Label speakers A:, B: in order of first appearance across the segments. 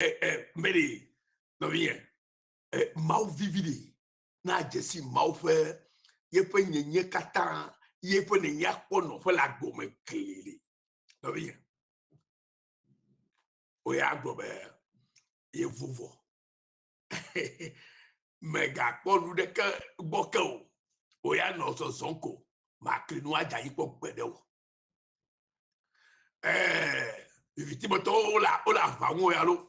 A: Mele nɔvinye, Mawu vivi ɖe na dzesi Mawu ƒe yeƒe nyenye katã yeƒe nenye akpɔ nɔƒe le agbo me klele. Nɔvinye, woya gblɔ be yevuvɔ megakpɔ nu ɖeke gbɔ ke o, woya nɔ zɔzɔm ko makli nu adze anyi kpɔ gbeɖe o. Ɛɛ vivitimetɔwo wole wole aʋa ŋu ya lo.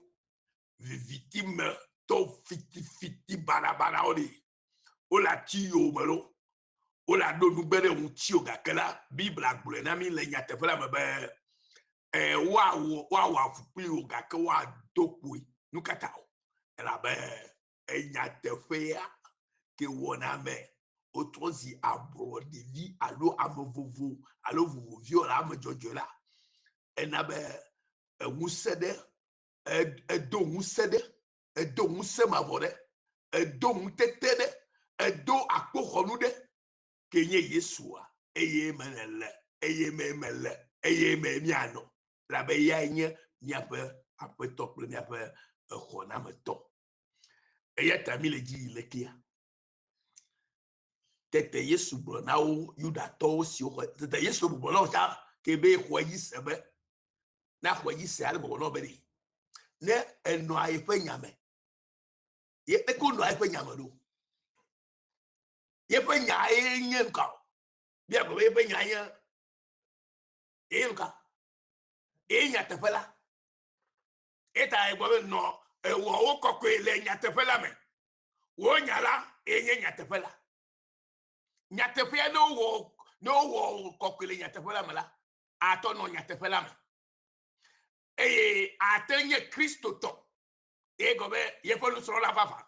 A: Vivitimetɔ fitifiti baɖabaɖawo ɖi. Wole ati yowòme lo. Wole aɖo nugbe ɖe ŋutiwò gake la, Biblia gblɔe na mí le nyateƒe la me be ɛɛ woawɔ woawɔ avu kpli wò gake woado kpoe. Nu ka ta o? Elabe enyateƒea ke wɔna ame wotrɔ zi ablɔɖevi alo ame vovo alo vovoviwo le ame dzɔdzɔe la ena be ŋusẽ ɖe edo ŋusẽ ɖe edo ŋusẽ mavɔ ɖe edo ŋutete ɖe edo akpoxɔnu ɖe ke nye Yesua eye me le eye me mele eye me míanɔ labe eyae nye míaƒe aƒetɔ kple míaƒe exɔnametɔ. Eya ta mi le dzi yi lekea. Tete Yesu gblɔ na wo Yudatɔwo siwo xɔ tete Yesu gblɔ na wo tsã ke be xɔ edzi se be na xɔ edzi se ale gbɔgbɔ na wo be ɖe ne enɔa yeƒe nya me ye eke wonɔa eƒe nya me ɖo yeƒe nya ye nye nuka o bia gblɔ be yeƒe nya nye ye nuka ye nyateƒe la Eta egblɔ be nɔ ewɔ wo kɔkɔe le nyateƒe la me. Wò nya la ye nye nyateƒe la. Nyateƒea ne wowɔ ne wowɔ wò kɔkɔe le nyateƒe la me la, atɔ nɔ nyateƒe la me. Eye ate nye Kristotɔ. Ye gɔ be yeƒe nusrɔ̃la vavã.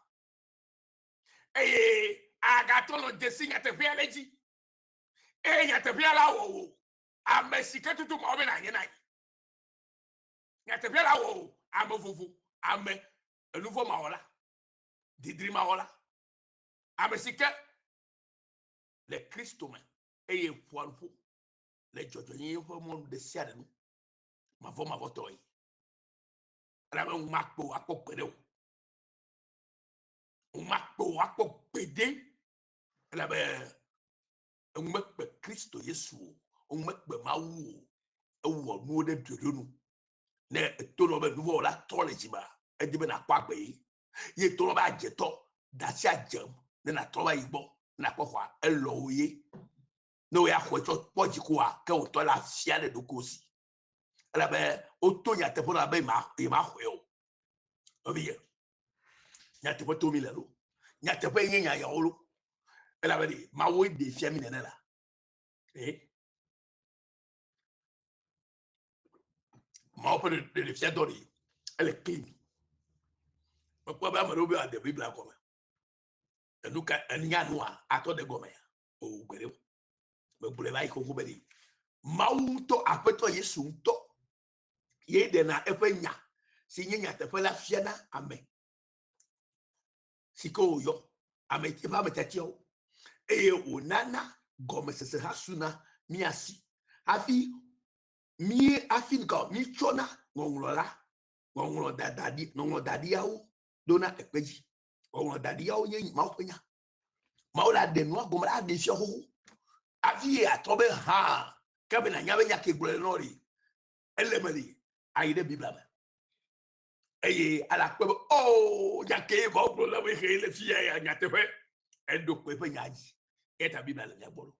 A: Eye agatɔ nɔ dzesi nyateƒea ɖe dzi. Eye nyateƒea la wɔ wò ame si ke tutu Mawu be nànye na ye. Nyateƒe la wɔ o, ame vovo, ame enuvɔ mawɔla, didri mawɔla, ame si ke le Kristo me eye ƒoa nuƒo le dzɔdzɔenyenye ƒe mɔnu ɖe sia ɖe nu mavɔmavɔtɔe. Elabe ŋu makpe wò akpɔ gbeɖe o. Ŋu makpe wò akpɔ gbeɖe. Elabe Eŋu mekpe Kristo Yesu o, eŋu mekpe Mawu o. Ewɔ nuwo ɖe ɖoɖo nu. Ne eto nɔ be nuvɔ̃wɔla trɔ le dzimea, edi be nàkpɔ agbe ye. Ye to nɔ be adzetɔ, da asi adze ne nàtrɔ va yi gbɔ, ne nàkpɔ xɔa, elɔ wò ye. Ne wò ya xɔe tsɔ kpɔ dzikoa, ke wò ŋutɔ la fia ɖe ɖokuiwò si. Elabe woto nyateƒe nɔ abe yemaxɔe o. Nɔvinye, nyateƒe to mi le lo. Nyateƒe nye nya yawo lo. Elabe ɖe Mawu ɖe fia mi nene la. Eh? Mawu ƒe ɖeɖefia dɔ ɖe ele clean. Mekpɔ be ame ɖewo be woaɖe Biblia gɔme. Enu ka enya nua atɔ ɖe gɔmea? O gbeɖe o. Megblɔe va yi xoxo be ɖe Mawu ŋutɔ, Aƒetɔ Yesu ŋutɔ ye ɖena eƒe nya si nye nyateƒe la fiana ame si ke wòyɔ ame eƒe ame tiatiawo eye wònana gɔmesese hã suna mía si hafi mí hafi nuka mítsɔna ŋɔŋlɔ la ŋɔŋlɔ dadaɖi ŋɔŋlɔ daɖiawo ɖona ekpe dzi. Ŋɔŋlɔ daɖiawo nye Mawu ƒe nya. Mawu la ɖe nua gɔme la ɖe fia xoxo. Hafi ye atrɔ be hã ke be nànya be nya ke gblɔ le nɔ ɖi ele me li ayi ɖe Biblia me. Eye ala kpɔ be o oh, nya ke Mawu gblɔ le be xe le fia ya nyateƒe eɖo kpe eƒe nya dzi. Eya ta Biblia le mía gbɔ ɖo.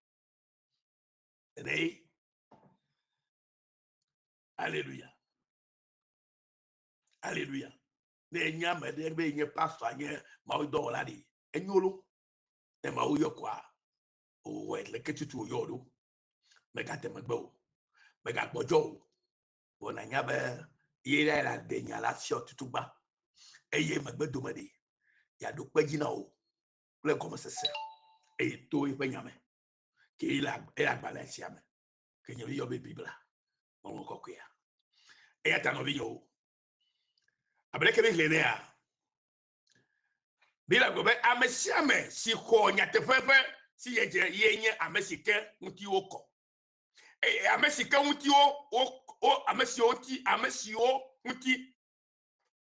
A: Nene ye. Aleluya. Aleluya. Ne enye ame ɖe be nye pastor nye Mawu dɔwɔla ɖi, enyo lo. Ne Mawu yɔ koa, wòwɔe leke tutu wòyɔ ɖo. Mègate megbe o. Mègagbɔdzɔ o. Vɔ nànya be ye la la ɖe nya la fiɔ tutugba. Eye megbe dome ɖi, yeaɖo kpe dzi na wò kple gɔmesese eye to eƒe nya me. Ke ye le agbalẽ sia me. Ke nye yɔ be Biblia, Ŋɔŋlɔ Kɔkɔea. Eya ta nɔvinyewo, abe leke míexlẽe nea, Biblia gblɔ be ame sia ame si xɔ nyateƒe ƒe sidzedze ye nye ame si ke ŋuti wokɔ. Eye ame si ke ŋuti wo, wo, wo ame siwo ŋuti, ame siwo ŋuti.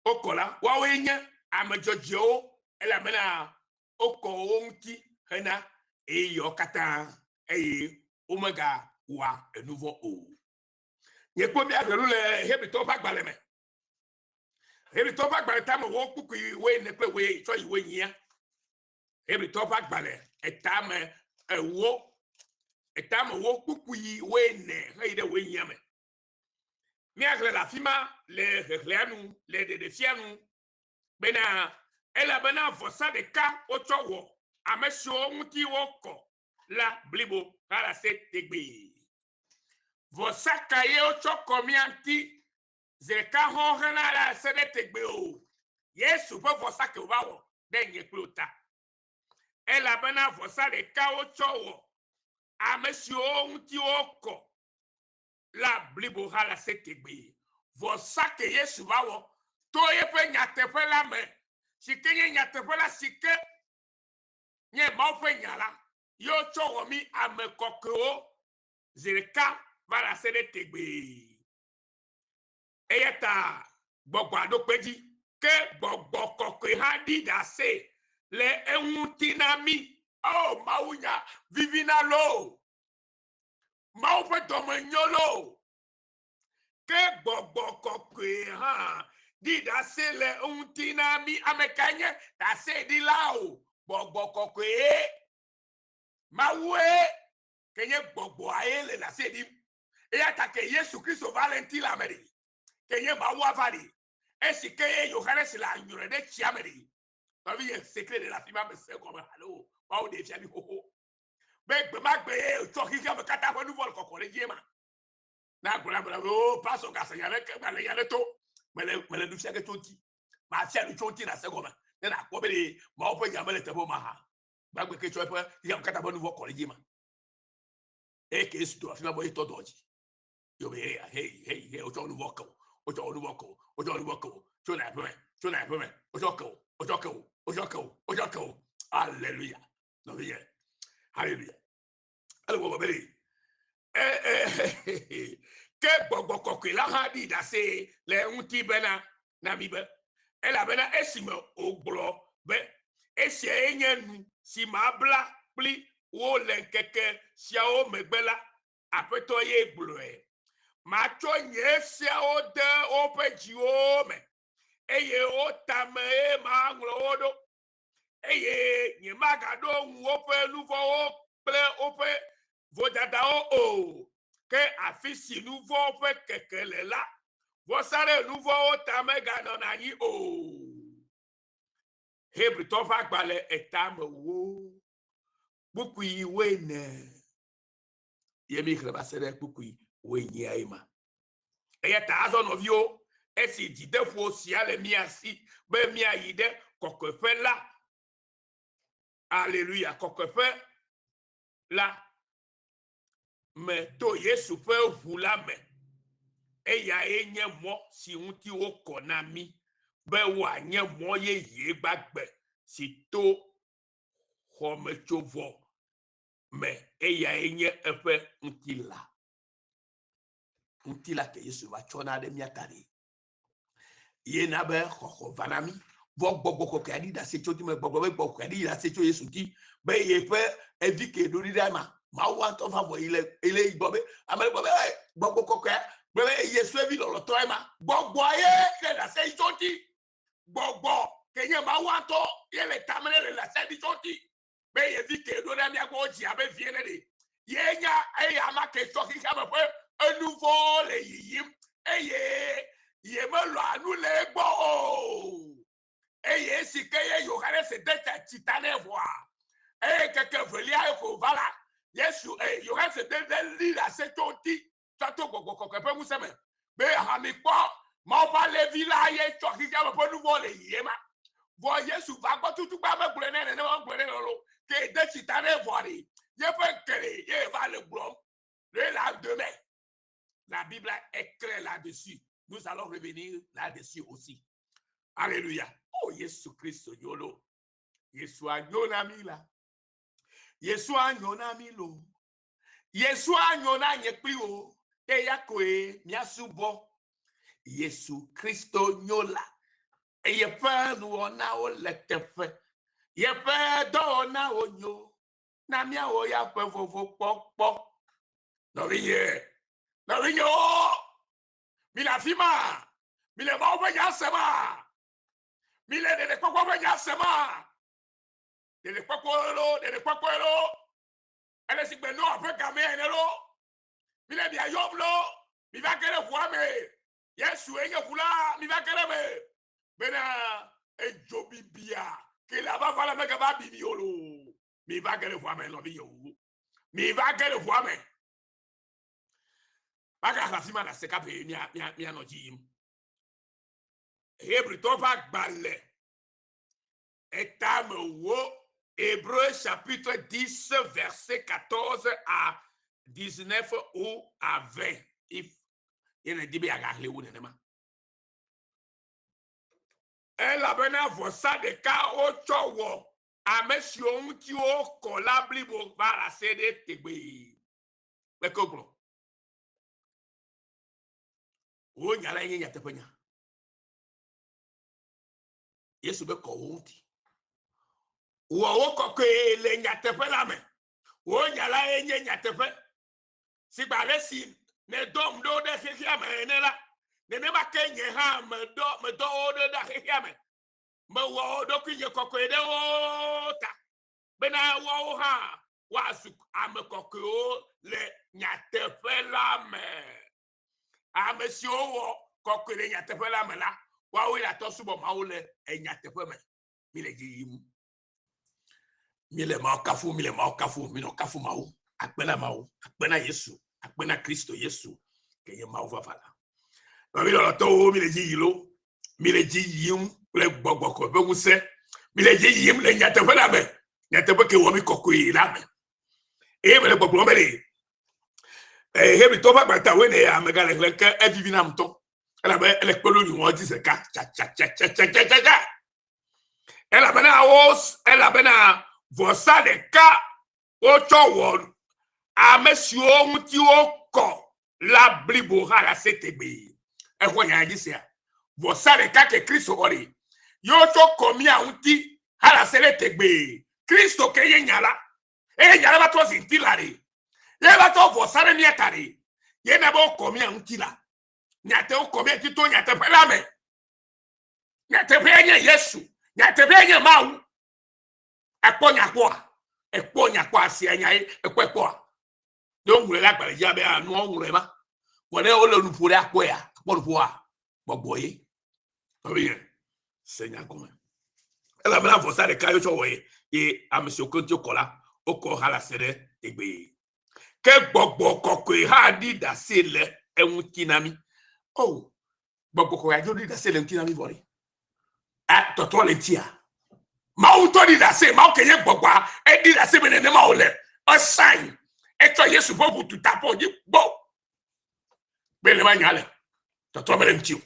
A: Wokɔ la, woawoe nye ame dzɔdzɔewo elabena wokɔ wo ŋuti hena ɣeyiɣiawo katã eye womegawɔa enuvɔ̃ o. Míekpɔ mía nu le Hebritɔwo ƒe agbalẽ me. Hebritɔwo ƒe agbalẽ tame wo kpukpui woene kple woe tsɔ yi woenyia. Hebritɔwo ƒe agbalẽ etame ewo etame wo kpukpui woene heyi ɖe woenyia me. Míaxlẽ le afi ma le xexlẽa nu, le ɖeɖefia nu bena, Elabena vɔsa ɖeka wotsɔ wɔ ame siwo ŋuti wokɔ la blibo halase tegbee. Vɔsa kae wotsɔ kɔ mía ŋuti zi ɖeka hɔ̃ hena alase ɖe tegbee o? Yesu ƒe vɔsa ke wòva wɔ ɖe nye kple wò ta. Elabena vɔsa ɖeka wotsɔ wɔ ame siwo ŋuti wokɔ la blibo halase tegbee. Vɔsa ke Yesu va wɔ to eƒe nyateƒe la me, si ke nye nyateƒe la si ke nye Mawu ƒe nya la, ye wotsɔ wɔ mí ame kɔkɔewo zi ɖeka va lase ɖe tegbee. Eya ta gbɔgbɔa ɖo kpe edzi ke gbɔgbɔ kɔkɔe hã ɖi ɖase le eŋuti na mí. O Mawunya vivina loo! Mawu ƒe dɔme nyo loo. Ke gbɔgbɔ kɔkɔe hã ɖi ɖase le eŋuti na mí. Ame kae nye ɖaseɖila o? Gbɔgbɔ kɔkɔe. Mawue ke nye gbɔgbɔa ye le ɖase ɖim. Eya ta ke Yesu Kristo va le ŋutilã me ɖi, ke nye Mawua va ɖi. Esi ke ye Yohanes le anyrɔe ɖe tsia me ɖi. Nɔvinye sekre ɖe le afi ma mese egɔme haɖe o. Mawu ɖee fia mí xoxo. be gbe ma gbe ye wòtsɔ xexea me katã ƒe nu vɔ̃ le kɔkɔ ɖe edzi ma. Na gblɔ na gblɔ o pastor gase nya ɖe ke gbalẽ nya ɖe to mele mele nu fia ge tso ŋuti. Mafia nu tso ŋuti na se gɔme ne nakpɔ be ɖe Mawu ƒe nya mele teƒe ma hã. Gbagbe ke tsɔ eƒe xexea me katã ƒe nu vɔ̃ kɔ ɖe edzi ma. Eye ke Yesu to afi ma bɔ ye tɔ dɔ dzi. Yo be hey hey hey hey wotsɔ nu vɔ̃ ke wò wotsɔ nu vɔ̃ ke wò wotsɔ nu vɔ̃ ke wò tso na aƒe me tso na aƒe me wotsɔ ke wò wotsɔ ke wò wotsɔ ke wò wotsɔ ke wò. Hallelujah. Nɔvinye hallelujah ele gbɔgbɔ be ɖe ke gbɔgbɔ kɔkɔe la hã ɖi ɖase le eŋuti bena na mi be elabena esime wògblɔ be esiae nye nu si mabla kpli wo le ŋkeke siawo megbe la Aƒetɔ ye gblɔe matsɔ nye seawo de woƒe dziwo me eye wo tamee maŋlɔ wo ɖo eye nyemagaɖo ŋu woƒe nu vɔ̃wo kple woƒe vodadawo o. Ke afi si nu vɔ̃ ƒe keke le la, vɔsa ɖe nu vɔ̃wo ta meganɔna anyi o. Hebritɔ ƒe agbalẽ etame wo kpukpui woene ye mi xlẽ va se ɖe kpukpui woenyia ye ma. Eya ta azɔ nɔviwo, esi dzideƒo sia le mía si be míayi ɖe kɔkɔeƒe la, aleluya, kɔkɔeƒe la me to Yesu ƒe ʋu la me. Eyae nye mɔ si ŋuti wokɔ na mí be wòanye mɔ yeye gbagbe si to xɔmetsovɔ me. Eyae nye eƒe ŋutilã. Ŋutilã ke Yesu va tsɔna ɖe mía ta ɖi. Ye na be xɔxɔ va na mí. Vɔ gbɔgbɔ kɔkɔea ɖi ɖase tso dime gbɔgbɔ be gbɔgbɔ kɔkɔea ɖi ɖase tso Yesu ŋuti be yeƒe evi ke ɖo ɖi ɖe ma. Mawu ŋutɔ va vɔ yi le yi le yi gbɔ be ame ɖe gbɔ be gbɔgbɔ kɔkɔea gblɔ be Yesu evi lɔlɔtɔ ema. Gbɔgbɔa ye le ɖase yi tso ŋuti. Gbɔgbɔ ke nye Mawu ŋutɔ ye le tame ne le ɖase ɖi tso ŋuti. be yevi ke ɖo ɖe mía gbɔ wodzi abe vi ene ɖe. Ye nya eya ma ke tsɔ xexea me ƒe enuvɔwo le yiyim eye yemelɔa nu le egbɔ o. Eye esi ke ye Yohanes de ta tsi ta nɛ vɔa, eye keke velia ko va la, Yesu, eh, Yohanes de de li ɖase tso ŋuti tsɔ to gbɔgbɔ kɔkɔe ƒe ŋusẽ me be hami kpɔ Mawu ƒe alẽvi la ye tsɔ xexea me ƒe nu vɔ̃ le yiyim ma. Vɔ Yesu va gbɔ tutugba megblɔe nɛ nenema megblɔe nɛ lolo ke de tsi ta nɛ vɔ ɖi yeƒe kele ye va le gblɔm le la demain. La Bible est claire là-dessus. Nous allons revenir là-dessus aussi. Alléluia. Oh, Yesu Christ yolo. Yesu anyo na mi la. Yesu anyo na mi lo. Yesu anyo na nye kpli wo. Eya koe míasubɔ. Yesu Kristo nyo la. Yeƒe nuwɔnawo le teƒe. Yeƒe dɔwɔnawo nyo na míawo ya ƒe vovokpɔkpɔ. Nɔvinye, nɔvinyewo, mi le afi ma, mi le Mawu ƒe nya sema, mi le ɖeɖekpɔkpɔ ƒe nya sema. Ɖeɖekpɔkpɔ lo, ɖeɖekpɔkpɔ lo. Ele si gbe Noa ƒe game ene lo. Mi le mia yɔm lo, mi va ge ɖe ʋua me. Yesu enye ʋu la, mi va ge ɖe eme bena edzo bibia ke le ava va la megava bi mi o loo. Mi va ge ɖe ʋua me nɔvinyewo. Mi va ge ɖe ʋua me. Magaxlẽ afi ma ɖase kaƒe mia mia mianɔ dzi yim. Hebritɔwo ƒe agbalẽ etame wo Hébreu chapitre 10 verset 14 à 19 ou à 20. If ye ne di be yeagaxlẽ wu nenema. Elabena vɔsa ɖeka wotsɔ wɔ ame siwo ŋuti wokɔ la blibo va ɖase ɖe tegbee. Leke wogblɔ? Wò nya lae nye nyateƒenya. Yesu be kɔ wo ŋuti. Wɔ wo kɔkɔe le nyateƒe la me. Wò nya lae nye nyateƒe. Si gbe ale si nèdɔm ɖo ɖe xexea me ene la, nenema ke nye hã medɔ medɔ wo ɖo ɖe xexea me. Mewɔ ɖokuinye kɔkɔe ɖe wo ta bena woawo hã woazu ame kɔkɔewo le nyateƒe la me. Ame siwo wɔ kɔkɔe le nyateƒe la me la, woawoe la tɔ subɔ Mawu le nyateƒe me. Mi le dzi yim. Mi le Mawu kafu, mi le Mawu kafu, mi nɔ kafu Mawu. Akpe na Mawu, akpe na Yesu, akpe na Kristo Yesu, ke nye Mawu vava la. Nɔvi lɔlɔtɔwo, mi le dzi yim lo. Mi le dzi yim kple gbɔgbɔ kɔkɔe ƒe ŋusẽ. Mi le dzi yim le nyateƒe la me. Nyateƒe ke wɔ mi kɔkɔe la me. Eye mele gbɔgblɔm be ɖe Hebritɔwo ƒe agbalẽ tawoe ne ya megale xlẽm ke evivi nam ŋutɔ. Elabe ele kpe ɖo nyuɔ dzi zeka tsatsatsatsatsatsatsa. Elabena wo elabena vɔsa ɖeka wotsɔ wɔ ame siwo ŋuti wokɔ la blibo hã la se tegbee. Exɔ nya dzi sea? Vɔsa ɖeka ke Kristo wɔ ɖi. Ye wotsɔ kɔ mía ŋuti hã la se ɖe tegbee. Kristo ke nye nya la. Eye nya la va trɔ zi ŋutilã ɖi. Ye va tsɔ vɔsa ɖe mía ta ɖi. Ye na be wokɔ mía ŋuti la. Nyate wokɔ mía ŋuti to nyateƒe la me. Nyateƒea nye Yesu. Nyateƒea nye Mawu. Ekpɔ nya kpɔa? Ekpɔ nya kpɔa? Asia nya ye ekpɔ ekpɔa? Ne woŋlɔe ɖe agbalẽ dzi abe nua woŋlɔe ma. Vɔ ne wole nu ƒo ɖe akpɔe ya, akpɔ nuƒoa, gbɔgbɔ ye. Nɔvinye, se nya gɔme. Elabena vɔsa ɖeka ye wotsɔ wɔ ye, ye ame siwo ke ŋuti wokɔ la, wokɔ hã la se ɖe tegbee. Ke gbɔgbɔ kɔkɔe hã ɖi ɖase le eŋuti na mí. O, gbɔgbɔ kɔkɔe adzo ɖi ɖase le eŋuti na mí vɔ ɖe. A, tɔtrɔ le ŋutia. Mawu ŋutɔ ɖi ɖase, Mawu ke nye gbɔgbɔa, eɖi ɖase be nenema wòle. Esain, etsɔ Yesu ƒe ʋu tu taƒo dzi gbɔ. Be nenema nya le. Tɔtrɔ mele ŋuti o.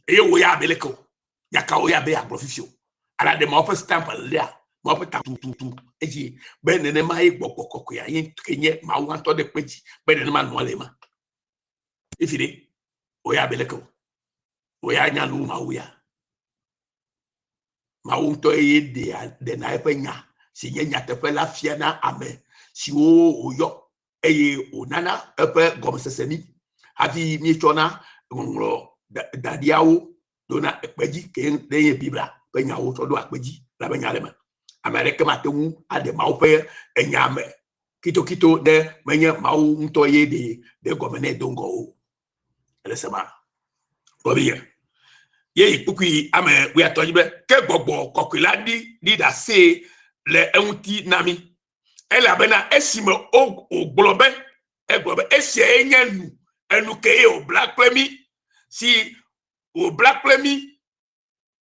A: Eye wò ya abe leke o. Nya ka wò ya be yeagblɔ fifi o. Ala ɖe Mawu ƒe stamp léa, Mawu ƒe tatututu edzi be nenema ye gbɔgbɔ kɔkɔea ye ke nye Mawu ŋutɔ ɖe kpe dzi be nenema nua le ema. Ifi ɖe, wò ya abe leke o. Wò ya nya nu Mawu ya. Mawu ŋutɔ ye ɖea ɖena eƒe nya si nye nyateƒe la fiana ame siwo wòyɔ eye wònana eƒe gɔmesese mí hafi míetsɔna ŋɔŋlɔ daɖiawo ɖona ekpe dzi ke nye Biblia ƒe nyawo tsɔ ɖo akpe dzi la ƒe nya le me. Ame aɖeke mate ŋu aɖe Mawu ƒe enya me kitokito ne menye Mawu ŋutɔ ye ɖe ɖe gɔme nɛ do ŋgɔ o. Ele sema. Gɔme ye yi kpukpui ame wuiatɔ̃ dzi be ke gbɔgbɔ kɔkɔe la ɖi ɖi ɖase le eŋuti na mí. Elabena esime wògblɔ be, egblɔ be, esiae nye nu, enu ke ye wòbla kple mí, si wòbla kple mí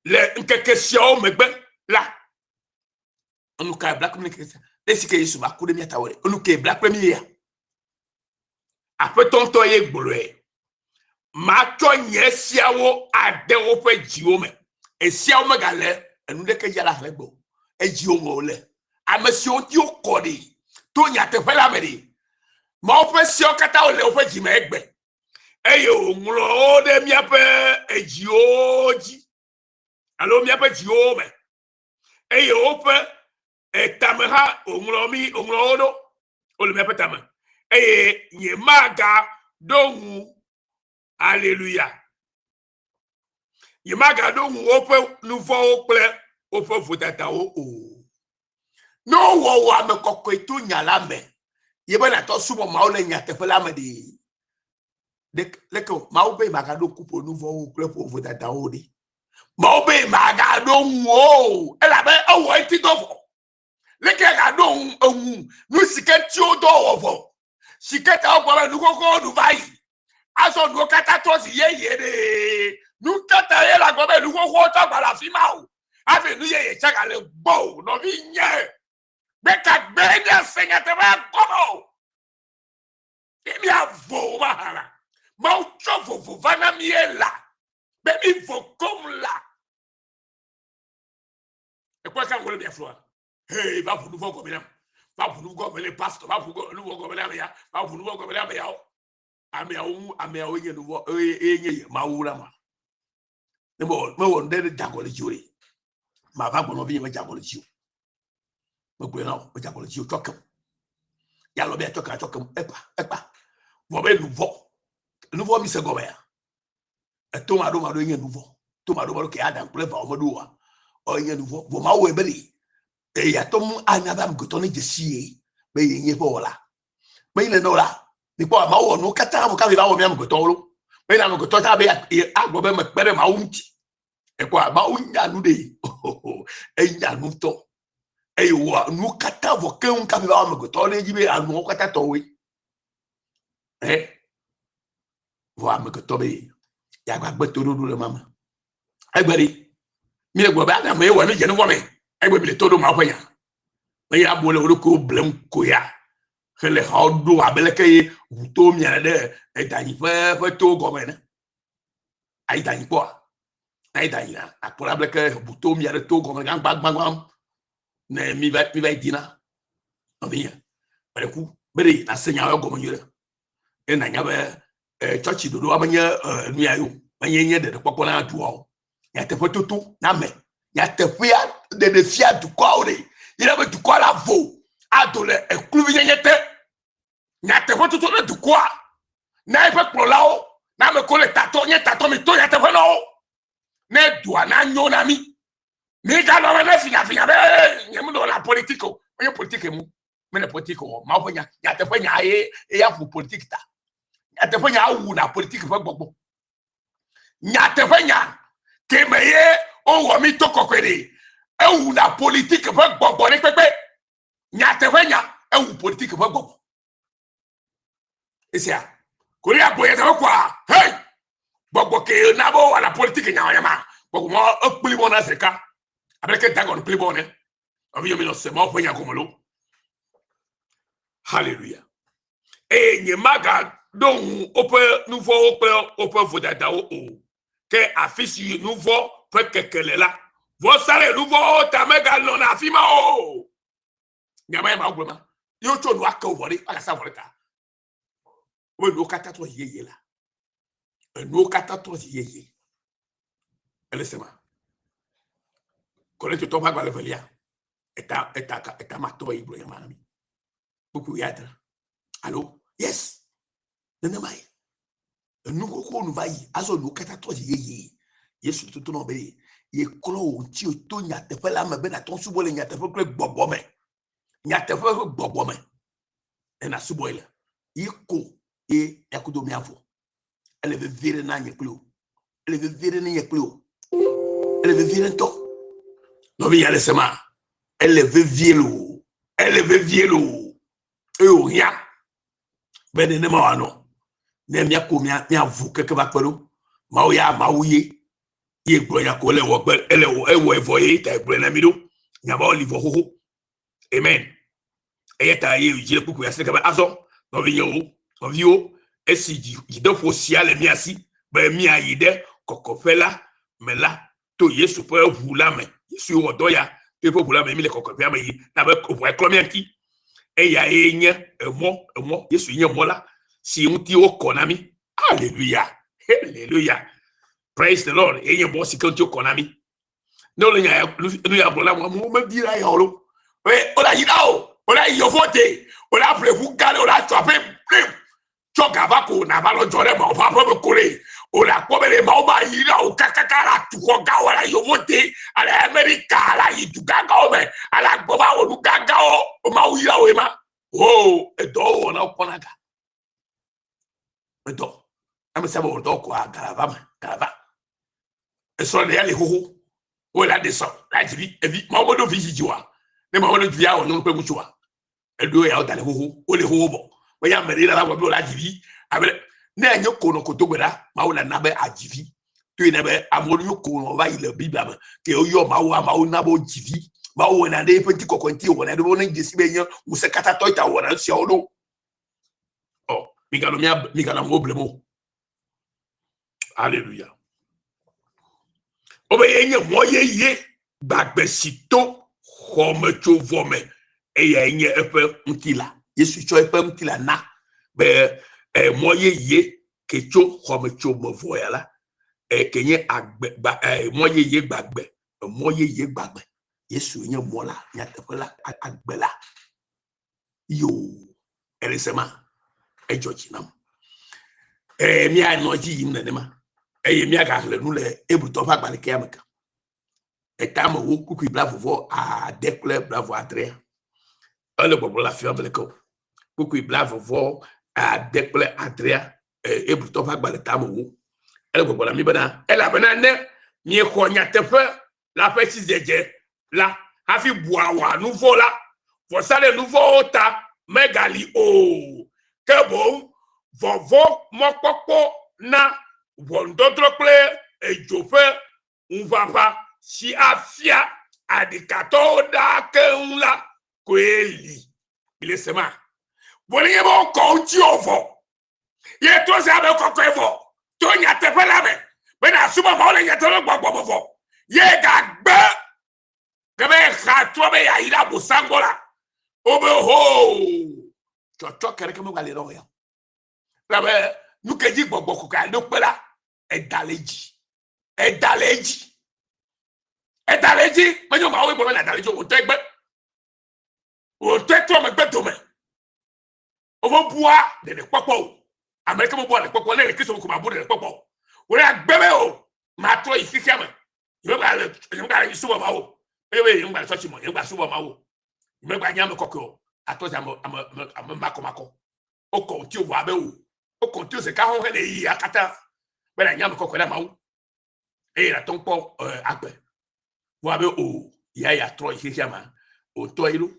A: le ŋkeke siawo megbe la. Enu ka bla kple mí ŋkeke sia? Esi ke Yesu va ku ɖe mía ta wɔ enu ke bla kple mí ya. Aƒetɔ ŋutɔ ye gblɔe. Matsɔ nye siawo ade woƒe dziwo me. Esiawo megale enu ɖeke dzi ala xlẽ gbɔ. Edziwo me wole. Ame siwo ŋuti wokɔ ɖi to nyateƒe la me ɖi. Mawu ƒe seawo katã wole woƒe dzi me egbe. Eye wòŋlɔ wo ɖe míaƒe edziwo dzi. alo míaƒe dziwo me eye woƒe etame hã wòŋlɔ mí wòŋlɔ wo ɖo wole míaƒe tame eye nyemagaɖo ŋu aleluya nyemagaɖo ŋu woƒe nu vɔ̃wo kple woƒe vodadawo o. Ne wowɔ wò ame kɔkɔe to nya la me, ye be nàtɔ subɔ Mawu le nyateƒe la me ɖee. Leke Mawu be magaɖo ŋku ƒo nu vɔ̃wo kple ƒo vodadawo ɖi. Mawu be magaɖo ŋu o, elabe ewɔ eŋuti dɔ vɔ. Leke gaɖo eŋu nu si ke ŋuti wodɔ wɔ vɔ, si ke ta wogblɔ be nu xoxowo nu va yi. Azɔ nuwo katã trɔ zi yeye ɖee. Nu ka ta ye la gblɔ be nu xoxowo tɔ gba le afi ma o? Hafi nu yeye tsa gale gbɔ o, nɔvi nye. Gbe ka gbee míase nyateƒea gɔme o? Ne míavo o mahã la, Mawu tsɔ vovo va na mí la, be mívo koŋ la. Ekpɔ ka wòle mia flɔa? Hey, va ʋu nu vɔ gɔme nam. Va ʋu nu gɔme ne pastor, va ʋu nu vɔ gɔme ne amea, va ʋu nu vɔ gɔme ne ameawo. Ameawo ŋu, ameawo nye nu vɔ, eye eye nye Mawu la ma. Ne mewɔ mewɔ nu ɖe ɖe dagɔ le dziwò ɖe, mava gblɔ nɔvinye me dagɔ le dziwò. Megblɔe na wò, me dagɔ le dziwò, tsɔ kem. Ya lɔ be tsɔ kem, tsɔ kem, ekpa, ekpa. Vɔ be nu vɔ, nu vɔ mi se gɔme ya. Eto maɖo maɖo nye nu vɔ. To maɖo maɖo ke Adam kple Eva womeɖo oa, ɔ nye nu vɔ. Vɔ Mawu wɔe be li eya tɔ mu anya be amegbetɔ ne dzesi ye be ye nye eƒe wɔla. Menyi nene o la, mikpɔ Mawu wɔ nuwo katã vɔ kafi va wɔ mía amegbetɔwo lo. Menyi amegbetɔ ta be agblɔ be mekpe ɖe Mawu ŋuti. Ekpɔa Mawu nya nu ɖe, enya nu ŋutɔ. Eye wɔ nuwo katã vɔ keŋ kafi va wɔ amegbetɔwo ɖe edzi be anuwo katã tɔwoe. Ɛ vɔ amegbetɔ be yeagbagbe toɖoɖo le ma me. Egbe ɖi, mi le gblɔ be Adam ye wɔ mi dze nu vɔ me. Egbe mi le to ɖo Mawu ƒe nya. Menye amewo le wo ɖokuiwo blem ko ya hele hawo ɖo abe leke ye ʋu to mia ɖe edanyi ƒe ƒe to gɔme ene. Ayi danyi kpɔa? Ayi danyi la, akpɔ ɖa be leke ʋu to mia ɖe to gɔme gãgbãgbãgbã ne mi va mi va yi dina. Nɔvinye, mele ku be ɖe nase nyawo gɔme nyuie ɖe. Eye nànya be tsɔtsi ɖoɖoa menye nu ya o, menye nye ɖeɖekpɔkpɔ na dua o. Nyateƒe toto na ame, nyateƒea ɖeɖe fia dukɔawo ɖe, yi na be dukɔa la vo ado le ekluvinyenye te. Nyateƒe toto na dukɔa, na eƒe kplɔlawo, na ame ko le tatɔ, nye tatɔ mi to nyateƒe na wo, ne dua nanyo na mi. Miganɔ eme ne finyafinya be nye menɔ la politiki o, menye politiki mu. mele politiki o Mawu ƒe nya nyateƒe nya ye eya ƒo politiki ta nyateƒe nya awu na politiki ƒe gbɔgbɔ nyateƒe nya ke me ye wowɔ mi to kɔkɔe ɖe ewu na politiki ƒe gbɔgbɔ ɖe kpekpe nyateƒe nya ewu politiki ƒe gbɔgbɔ esia korea gbɔ nyateƒe kɔa hei gbɔgbɔ ke na be wowɔ na politiki nyamanyama gbɔgbɔ ma ekpli mɔ na zeka abe ke dagon kpli bɔ ne Nɔvi mi nɔ se Mawu ƒe nya gɔme lo. Hallelujah. Eye nye magaɖo ŋu woƒe nu vɔ̃wo kple woƒe vodadawo o. Ke afi si nu vɔ̃ ƒe keke le la, vɔsa ɖe nu vɔ̃wo ta megalɔna afi ma o. Nya ma ye Mawu gblɔ ma. Ye wotsɔ nua ke wò vɔ ɖe, woagasa vɔ ɖe ta. Wobe nuwo katã trɔ zi yeye la. Enuwo katã trɔ zi yeye. Ele se ma. Korintotɔwo ƒe agbalẽ evelia, eta eta eta matɔ yi gblɔ nya ma na mi. Kpukpui wuiadre. Alo yes, nenema ye. Enu xoxo nu va yi, azɔ nuwo katã trɔ zi yeye. Yesu toto nɔ be yeklɔ wò ŋuti to nyateƒe la me be nàtɔ subɔ le nyateƒe kple gbɔgbɔ me. Nyateƒe ƒe gbɔgbɔ me. Ne nàsubɔe le. Ye ko ye míakudo míavɔ. Ele vevie ɖe na nye kpli wò. Ele vevie ɖe na nye kpli wò. Ele vevie ɖe ŋutɔ. Nɔvi ya le sema. Ele vevie loo. Ele vevie loo. Eye wòhiã be nenema wòanɔ. Ne míako mía míavu keke va kpe ɖo. Mawu ya Mawu ye. Ye gblɔ nya ko ele wɔ gbe ele wɔ ewɔe vɔ ye ta egblɔe na mí ɖo. Nya ma woli vɔ xoxo. Amen. Eya ta ye dzi le kpukpui asi be azɔ nɔvinyewo, nɔviwo, esi dzideƒo sia le mía si be míayi ɖe kɔkɔƒe la me la to Yesu ƒe ʋu la me. Yesu wɔ dɔ ya to eƒe ʋu la me míle kɔkɔƒea me yi na be ʋua klɔ mía ŋuti. Eyae nye emɔ, emɔ, Yesu nye mɔ la si ŋuti wokɔ na mí. Hallelujah. Hallelujah. Praise the Lord. Ye nye mɔ si ke ŋuti wokɔ na mí. Ne wole nya ya nu ya gblɔ na amewo mebi la ya o lo. Eye wole ayi na o, wole ayi yevuwo te, wole aƒle ʋu gã ɖe, wole atsɔ aƒe ble tsɔ ga va ko nava lɔ dzɔ ɖe mawu ƒe aƒe me ko ɖe. Wole akpɔ be ɖe mawu ma yi na o kakaka la tu xɔ gãwo le yevuwo te, ale Amerika la yi du gãgãwo me, ale agbɔ va wɔ nu gãgãwo, mawu yra woe ma. O edɔ wowɔ na wokpɔna ga. Edɔ. Ame sia ame wɔ dɔ koa ga la va me, ga la va. Esrɔ̃ ɖe ya li xoxo. Wo la ɖe srɔ̃, la dzi vi, evi. Mawu meɖo vi dzidzi oa? Ne Mawu meɖo vi awɔ nyɔnu kple ŋutsu oa? Eɖo ya woda le xoxo. Wole xoxo vɔ. Menye ame ɖe la va gblɔ be wòle adzi vi. Abe ne enye konɔ ko do gbe ɖa, Mawu la na be adzi vi. Toe na be amewo nyo konɔ va yi le Biblia me. Ke woyɔ Mawu, Mawu na be wodzi vi. Mawu wɔna ɖe eƒe ŋutikɔkɔe ŋuti, wɔna ɖe be wone dzesi be enye ŋusẽkatãtɔ ta wɔna nu siawo ɖo. Ɔ, miganɔ mía, miganɔ amewo blem o. Aleluya. Wobe ye nye mɔ yeye gbagbe si to xɔmetsovɔ me eyae nye eƒe ŋutilã. Yesu tsɔ eƒe ŋutilã na be eh, mɔ yeye ke tso xɔmetsomevɔ ya la eh, ke nye agbe gba, eh, mɔ yeye gbagbe mɔ yeye gbagbe. Yesu nye mɔ la, nyateƒe la, agbe la. Yoo, ele se ma, edzɔ dzi nam. Ee, míanɔ edzi yim nenema eye míagaxlẽ nu le Hebritɔwo ƒe agbalẽ kea me ke. Etame wo kpukpui blavɔ ade kple blavɔ adrea. Ele gbɔgblɔ le afi ma be leke o. Kpukpui blavɔ ade kple adrea Hebritɔwo ƒe agbalẽ tame wo. Ele gbɔgblɔ na mí bena elabena ne miexɔ nyateƒe la ƒe sidzedze la hafi bua wɔa nu vɔ̃ la, vɔsa ɖe nu vɔ̃wo ta megali o, ke boŋ vɔvɔ̃ mɔkpɔkpɔ na ʋɔnudɔdrɔ̃ kple edzo ƒe ŋuʋaʋã si afia aɖikatɔwo ɖaa keŋ la koe li. Mile sema? Vɔ nenye be wokɔ ŋutiwò vɔ Ye to sia be kɔkɔe vɔ to nyateƒe la me be nàsubɔ Mawu le nyateƒe gbɔgbɔ me vɔ. Ye gagbe ke be xa trɔ be yeayi ɖe abosam gbɔ la, wobe hoo tsɔtsɔ ke ɖeke megali na wò ya o. Elabe nu ke dzi gbɔgbɔ kɔkɔe ɖo kpe la, eda le edzi. Eda le edzi. Eda le edzi. Menye Mawu gblɔ be nàda le edzi o, wò ŋutɔe gbe. Wò ŋutɔe trɔ megbe dome. Womebua ɖeɖekpɔkpɔ o. Ame ɖeke mebua ɖeɖekpɔkpɔ ne le Kristo me ko mabu ɖeɖekpɔkpɔ o. Wòle agbe be o, matrɔ yi xexea me. Nyemegba le nyemegba le subɔ Mawu o. Eye be nyemegba le tsɔtsi me, nyemegba subɔ Mawu o. Nyemegba nye ame kɔkɔe o. Atrɔ zi ame ame ame ame makɔmakɔ. Wokɔ ŋutiwò vɔ abe wò. Wokɔ ŋutiwò zeka hɔn hele ɣeyiɣia katã be nànye ame kɔkɔe na Mawu eye nàte ŋu kpɔ agbe. Vɔ abe o, ya ya trɔ yi xexea me, o ŋutɔ yi lo.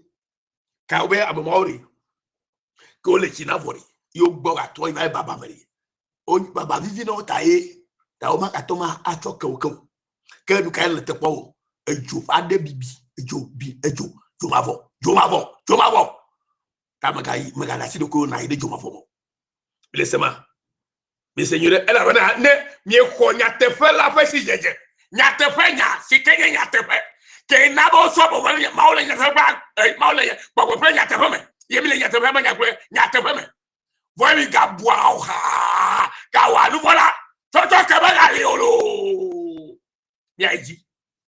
A: Ka wobe ame mawo ɖe ke wole tsi na vɔ ɖe ye wogbɔ gatrɔ yi va yi baba me ɖe wo baba vivi na wo ta ye ta wo magatɔ ma atsɔ ke wo ke o ke nu ka ye le te kpɔ o edzo ƒe aɖe bibi edzo bi edzo dzo mavɔ dzo mavɔ dzo mavɔ ta megayi megaɖe asi ɖokuiwò na yi ɖe dzo mavɔ me o le sema Mise nyuie ɖe, elabena ne miexɔ nyateƒe la ƒe sidzedze, nyateƒe nya si ke nye nyateƒe, ke na be wosɔ gbɔgbɔ le Mawu le nyateƒe ƒe Mawu le gbɔgbɔ ƒe nyateƒe me, ye mi le nyateƒe me nya kple nyateƒe me. Vɔ mi gabua o xaa, gawɔa nu vɔ̃ la, tsɔtsɔ ke megali o loo. Miayi dzi.